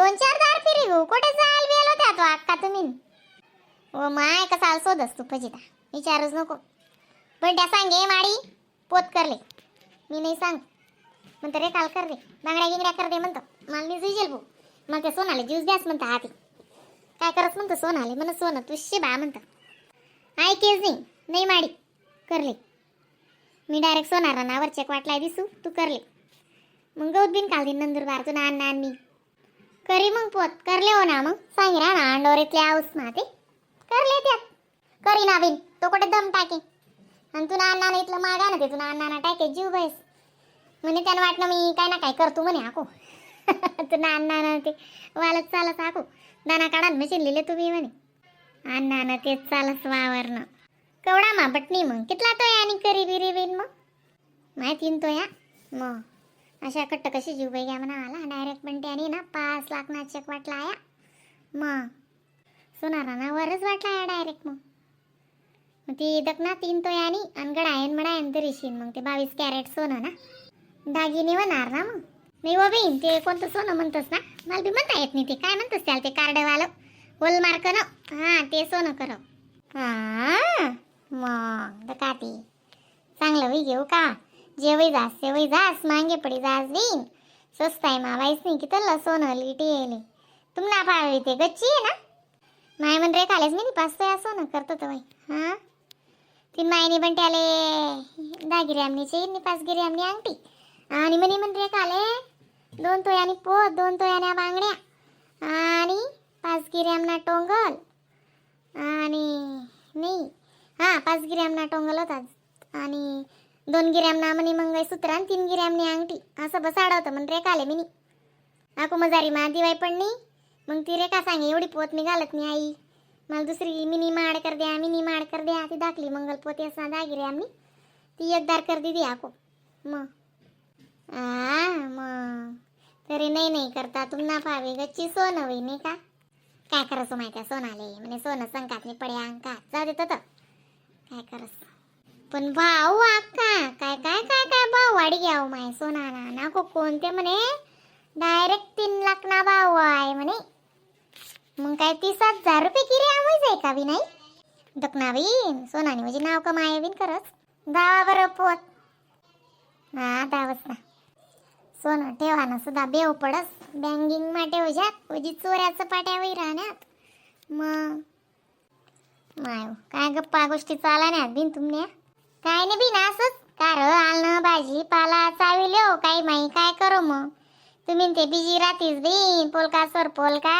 दोन चार दार फिरी गो. कुठे जाल बिल होत्या तो अक्का तुम्ही? ओ my, कसा शोधस तू फजिता, विचारूच नको. बंड्या सांगे माडी पोत करले. मी नाही सांग म्हणतो रे, काल कर दे, बांगड्या गिंगड्या कर दे म्हणतो. मला मी जुजेल भाऊ, मला ते सोनाले ज्यूस द्यास म्हणता. हाती काय करत म्हणतो सोनाले, म्हण सोनं तुझशी बा म्हणतं. ऐकेच नाही. नाही माडी करले, मी डायरेक्ट सोनारा नावर चेक वाटलाय दिसू, तू करले. मग गौत बिन काल दिन नंदुरबार तू नान नान मी करी. मग पोत करले हो ना. मग सांगे ना अंडोरीतले आऊस मा ते करले, त्यात करी ना बिन तो कुठे दम टाके. आणि तू ना अण्णा इथलं मागा ना ते तू अण्णा ना टाके जीव बैस म्हणे. त्यानं वाटलं मी काय ना काय करतो म्हणे. आको तू ना अण्णा ना ते वालत चालत आको दाना काढा मशीन लिहिले तुम्ही म्हणे. अण्णा ना तेच चालस वावरणं कवडा मा बटणी. मग कितला तो आणि करी बिरी बिन मग माहिती तो या. मग अशा कट्ट कशी जीव बाई घ्या म्हणा आला डायरेक्ट. पण त्याने ना 5 लाख ना चेक वाटला आया. मग सोनारा ना वरच वाटला या डायरेक्ट. मग मग ती दक ना तीन तो यानी अनगड आयन म्हणा तरीशीन. मग ते 22 कॅरेट सोनं ना दागिने होणार ना. मग नाही हो बहीण, ते कोणतं सोनं म्हणतोस ना, मला बी म्हणता येत नाही ते. काय म्हणतोस त्याला, ते कार्डवालं होल मार्क ना? हा, ते सोनं कर. हा, मग का ते चांगलं होई घेऊ का? जेवई जास सेवई जास, मांगे पडी जास बिन. स्वस्त आहे मा बाईस नाही की सोनं लिटी येले. तुमना पाळवी ते गच्ची आहे ना माय म्हण रे. कालेच मी पाच तो सोनं करतो तो बाई. हा, तीन मायनी पण त्याले 10 गिर्यामनी चेन, 5 गिर्यामनी अंगठी आणि म्हणे म्हण रे काले 2 तोयानी पोत, 2 तोयान्या बांगड्या आणि 5 गिर्यामना टोंगल. आणि नाही, हा 5 गिर्यामना टोंगल होता आणि 2 गिर्यामना म्हणे मंगळसूत्र आणि 3 गिर्यामनी अंगठी असं बस आडवतं म्हण रे काले. मिनी आको मजारी मा दिवाई पडणी. मग ती रेखा सांगे, एवढी पोत मी घालत नाही आई, मला दुसरी मिनी माड कर द्या, मिनी माड कर द्या. ती दाखली मंगल पोती असा दागिरे आम्ही ती एकदार कर दिदी आको. मग आ मग तरी नाही नाही करता तुमना पावे गच्ची सोनं होई नाही का? काय करस माहिती सोनाले म्हणे, सोनं संकात नाही पडे अंकात जाऊ देत तर काय करस. पण भाऊ अक्का काय काय काय काय भाऊ वाढी घ्याव माय सोना ना नाको कोणते म्हणे डायरेक्ट 3 लाख ना भाऊ आहे म्हणे. मग काय 30,000 रुपये किरे आवाज आहे का बी नाही दकना बीन सोनानी म्हणजे नाव कमाय बिन करच. दावा बरं पोत. हा, दावच ना. सोनं ठेवा ना सुद्धा बेव पडस. बँकिंग मा ठेवजात उजी चोऱ्याचं पाट्या वही राहण्यात. मग माय काय गप्पा गोष्टी चाला नाही बिन तुमने? काय नाही बिन, असंच कार आलनं भाजी पाला चाविले हो. काही माई काय करू मग? तुम्ही ते बिजी राहतीस बिन, पोलका सर पोलका,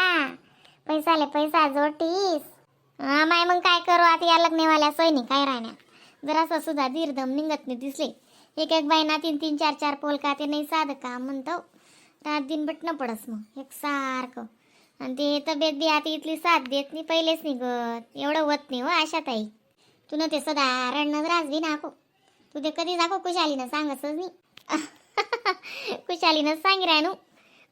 पैसाले पैसा जोटीस. हा माय, मग काय करू आता? या लग्नेवाल्या सोयनी काय राहण्यात जरासा सुद्धा धीरदम निघत नाही दिसले. एक एक बाईना तीन तीन चार चार पोलका, ते नाही साधं काम म्हणतो. रात दिन बटणं पडस मग एक सारखं. आणि ते तब्येत बी आता इथली साथ देत नाही, पहिलेच नाही गत एवढं होत नाही हो. आशा ताई, तू ना ते सदा रडणं रास बी नाको. तू ते कधी दाखव कुशालीनं सांगतच नाही. कुशालीनं सांग राहणू,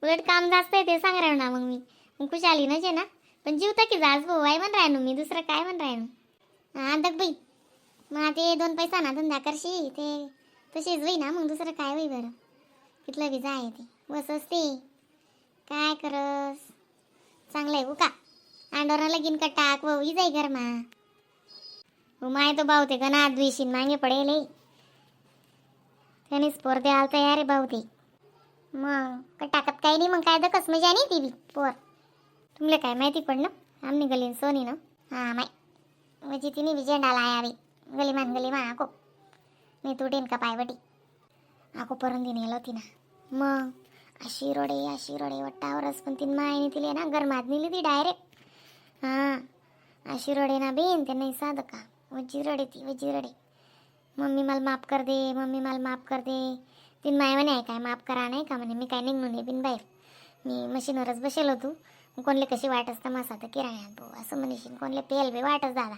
उलट काम जास्त आहे ते सांग राहू ना. मग मी मग कुशालीनच आहे ना, पण जीव तर की जास भाऊ आहे म्हण राहणू. मी दुसरं काय म्हण राहणू? हा दग बाई, मग ते दोन पैसा ना धंदा करशी ते तशीच होई ना. मग दुसरं काय होई बरं? तिथलं बी जाय ते बस असते. काय करस, चांगलं आहे हो का? आंडोरनं लगीन का टाक व जाई घरमा. हो माय, तो भाऊ ते गणा द्वेषीन मागे पडेल. त्यानेच पोर द्यायला तयार आहे भाऊ ते. मग का टाकत काही नाही. मग काय दकस मजा नाही ती बी पोर. तुमले काय माहिती पडलं आमनी गलीन सोनी ना? हा माय, म्हणजे तिने बी झेंडाला आयावी गलीमान गलीमा आको मी तुटेन का पायवटी आको परून दिन होती ना. मग अशी रडे, अशी रडे वट्टावरच. पण तीन मायने तिले ना गरमात नेली ती डायरेक्ट. हा, अशी रडे ना बेन, ते नाही साधं का. वजी रडे ती, वजी रडे, मम्मी मला माफ कर दे, मम्मी मला माफ कर दे. तीन माय म्हणे आहे काय माफ करा नाही का म्हणे, मी काय निघून नाही बिन बाहेर, मी मशीनवरच बसेल होतो. कोणले कशी वाट असतं मासा तर किराण्यात भाऊ असं म्हणशील. कोणले पेल बी वाटच दादा.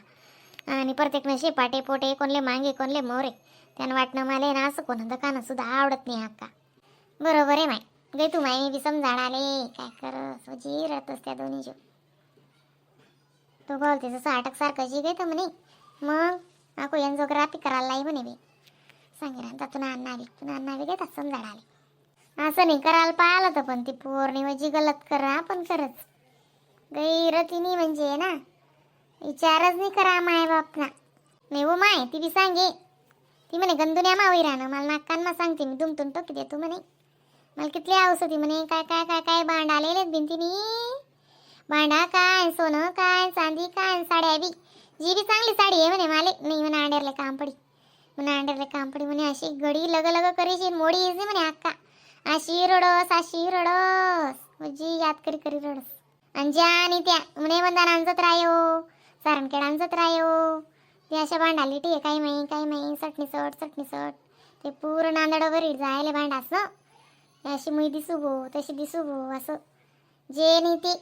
आणि प्रत्येक नशे पाटे पोटे कोणले मांगे कोणले मोरे त्यानं वाटणं मला ना असं कोण दुकानं सुद्धा आवडत नाही अक्का. बरोबर आहे माय गे, तू माय बी समजाड आले. काय कर सोजी राहतस त्या दोन्ही जीव. तो बोलते जसं अटक सारखं जी घेतं म्हणे. मग आको एन्झोग्राफी करायला नाही म्हणे बी सांगे. तू ना अन्नावी, तू ना अन्नावी घेतात समजाड आले. असं नाही करायला पाहिलं होतं, पण ती पोरणी म्हणजे गलत करा पण खरंच गैरतीनी म्हणजे ना विचारच नाही करा माय बापना. नाही हो माय, ती बी सांगे. ती म्हणे गंदुन्या मावी राहणं मला नाकांमा सांगते, मी दुमतून टोकी देतो म्हणे. मला कितली हाऊस होती म्हणे. काय काय काय काय भांड आलेले भिंतीनी, भांडा काय, सोनं काय, चांदी काय, साड्या बी, जी बी चांगली साडी आहे म्हणे माले. नाही म्हणे, अंडेरले काम पडी म्हणे, अंडेरले काम पडी म्हणे. अशी गडी लग लग करीशी मोडी येते म्हणे अक्का. अशी रडस, अशी रडस, म्हणजे याद करी करी रडस. आणि ज्या आणि त्या म्हणे मंदानांचंच रायो, सारणखेडांचंच रायो. ते अशा भांडाली टी काही माही काही माही चटणी सट चटणी सट ते पूर्ण नांदडवर जायले भांडास ना. अशी मुई दिसू गो, तशी दिसू गो, असं जे नाही ते.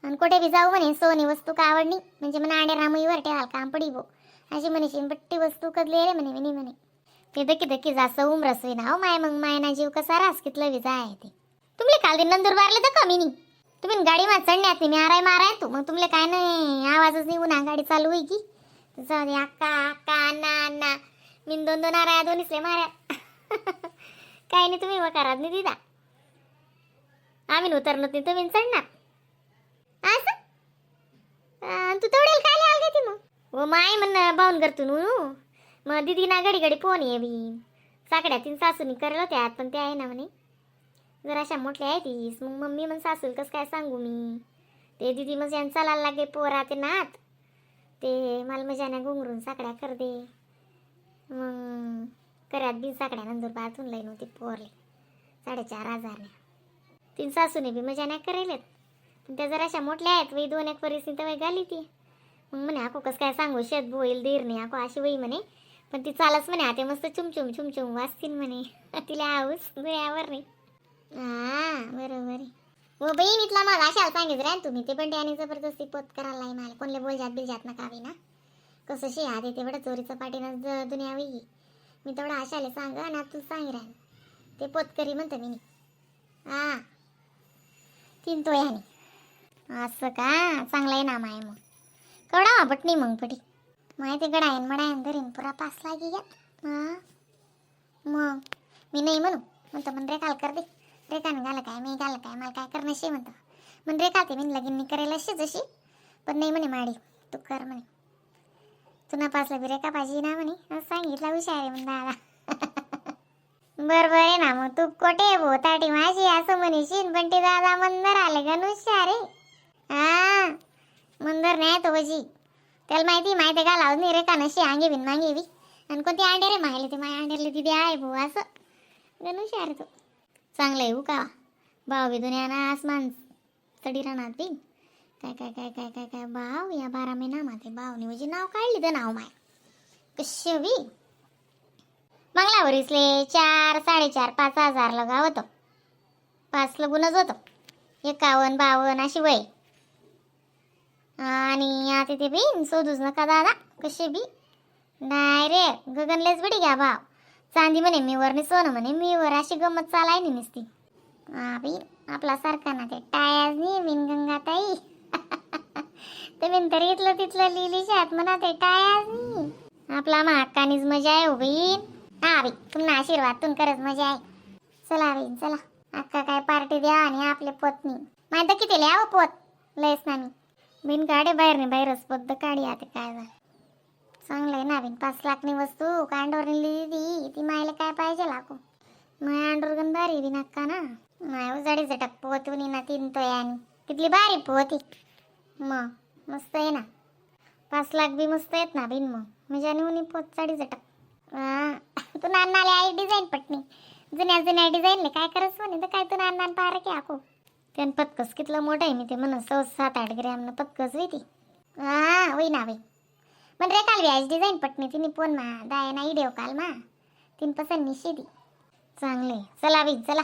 आणि कुठे बी जाऊ म्हणे सोनी वस्तू का आवडणी म्हणजे म्हणा अंडे रामुईवर ठेवाल काम पडी भो. अशी म्हणे शिंपट्टी वस्तू कदली रे म्हणे. मी म्हणे ते दकी दकी जास्त उमरस ना हो माय. मग माय ना जीव कसा रास कितलं बी जाय ते. तुमले काल दिन नंदुरबारले तर कमी नाही. तुम्ही गाडी मा चढण्यात नाही, मी आराय माराय तू. मग तुमले काय नाही आवाजच नाही, उन्हा गाडी चालू होई की जाऊ दे. अक्का अक्का, अण्णा अण्णा, मी दोन दोन आराया दोन्हीसले माऱ्या. काय नाही, तुम्ही वकारात नाही दिदा. आम्ही उतरलो नाही, तुम्ही चढणार असं. तू तेवढेल काय लिहाल घेते मग? हो माय, म्हण बाऊन करतो नू. मग दिदी ना घडी घडी फोन ये बी साकड्या तीन सासूनी करेल होत्या, पण ते आहे ना म्हणे जर अशा मोठल्या आहे तीस. मग मम्मी म्हण सासूल कसं काय सांगू मी ते. दिदी मग यांना चालायला लागे पोरा ते नात ते मला मजाने घुंगरून साकड्या कर दे. मग कर्यात बिन साकड्या नंदुरबारतून लई नव्हती पोरले 4,500. तीन सासूने बी मजा नाही करेलेत, पण त्या जरा अशा मोठल्या आहेत वही दोन एक परिस्थिती तर वय घाली ती. मग म्हणे आको कसं काय सांगू, शेत बोईल दीर नाही आको अशी वही म्हणे. पण ती चालच म्हणे आता मस्त चुमचुम चुमचुम वाचतील म्हणे. तिला हाऊस गुळ्यावर नाही. हा बरोबर आहे. हो बाई, मी तुला मग अशाला सांगितलं रे तुम्ही ते पण त्याने जबरदस्ती पोत करायला नाही मला कोणले बोल जात बिल जात नका ना. कसं शे आधी तेवढं चोरीचं पाटीनं दुनिया होई. मी तेवढं आशाले सांग ना, तू सांग राहील ते पोत करी म्हणतो मी. हा तीन तो ह्याने असं का चांगलं आहे ना माय. मग कवडा वापट नाही मग पटी माहिती गडायन मडायन धरीन पुरा पास लागी घ्या. हा मग मी नाही म्हणू म्हणतो. म्हण रेखाल कर दे, रेखान घाल काय मी घाल काय मला काय करणं शे म्हणतो. म्हण रेखा ते मी लगीन नाही करेल अशी जशी, पण नाही म्हणे माडी तू कर म्हणे. तुला पासला बी रेखा पाहिजे ना म्हणे, असं सांगितलं. हुशार आहे म्हण दादा. बरोबर आहे ना. मग तू कोठे भो ताटी माझी असं म्हणशील, पण ते दादा मंदर आले का हुशार आहे. हा मंदर नाही तो बजी, त्याला माहिती माहिती का लावून नाही रे का नशी अंगे बिन मागे बी. आणि कोणती अंडे रे माहिले ते माझ्या अंडेरले दिदी आहे भाऊ असं गणूश आहे तो. चांगलं आहे हो का भाव बी दुनिया ना आसमान चढी राहणार बी. काय काय काय काय काय काय भाव या 12 महिना माते भावनी म्हणजे नाव काढली तर नाव माय कशी बी. मंगलावर इसले 4 4.5 5 हजार लगा होतो, पाच लगूनच होतो, 51 52 अशी वय. आणि आता ते बी शोधूच नका दादा कसे बी डायरेक्ट गगनलेच बडी घ्या भाव. चांदी म्हणे मी वर आणि सोनं म्हणे मी वर, अशी गंमत चालाय नी नुसती. हा बी आपला सारखा ना ते टायाच नाही बिन गंगाताई. तुम्ही तर इथलं तिथलं लिहिली शात म्हणा, ते टायाच नाही. आपला महाकानीच मजा आहे हो बहीण. हा बाई, तुमना आशीर्वाद तुम खरंच मजा आहे. चला बहीण चला, अक्का काय पार्टी द्या आणि आपले पोतनी माहिती किती लिहावं पोत लयच ना. मी बिन काढे बाहेर नाही बाहेरच पोत काढी. आता काय झालं, चांगलं आहे ना बिन. 5 लाखनी वस्तू कांडोर लिहिली ती ती मायला काय पाहिजे लाखो माय अंडोर गण भारी बिन अक्का ना. माय उजाडी झटक पोतून ना तीन तो आणि कितली भारी पोती मग मस्त आहे ना. 5 लाख बी मस्त आहेत ना बिन. मग म्हणजे आणि पोत चाडी झटक. हा तू नानाले आई डिझाईन पटणी जुन्या जुन्या डिझाईनले काय करस म्हणे तर काय तू नाना पार की आको त्यान पतकस कितलं मोठं आहे. मी ते म्हण सौ 7-8 ग्रॅमनं पतकस होई ती. हा होई ना बाई, पण रे काल व्याज डिझाईन पटणी तिने फोन मा दाय ना इडेव काल मा तीन पसंत निशेदी. चांगले चला बाई चला.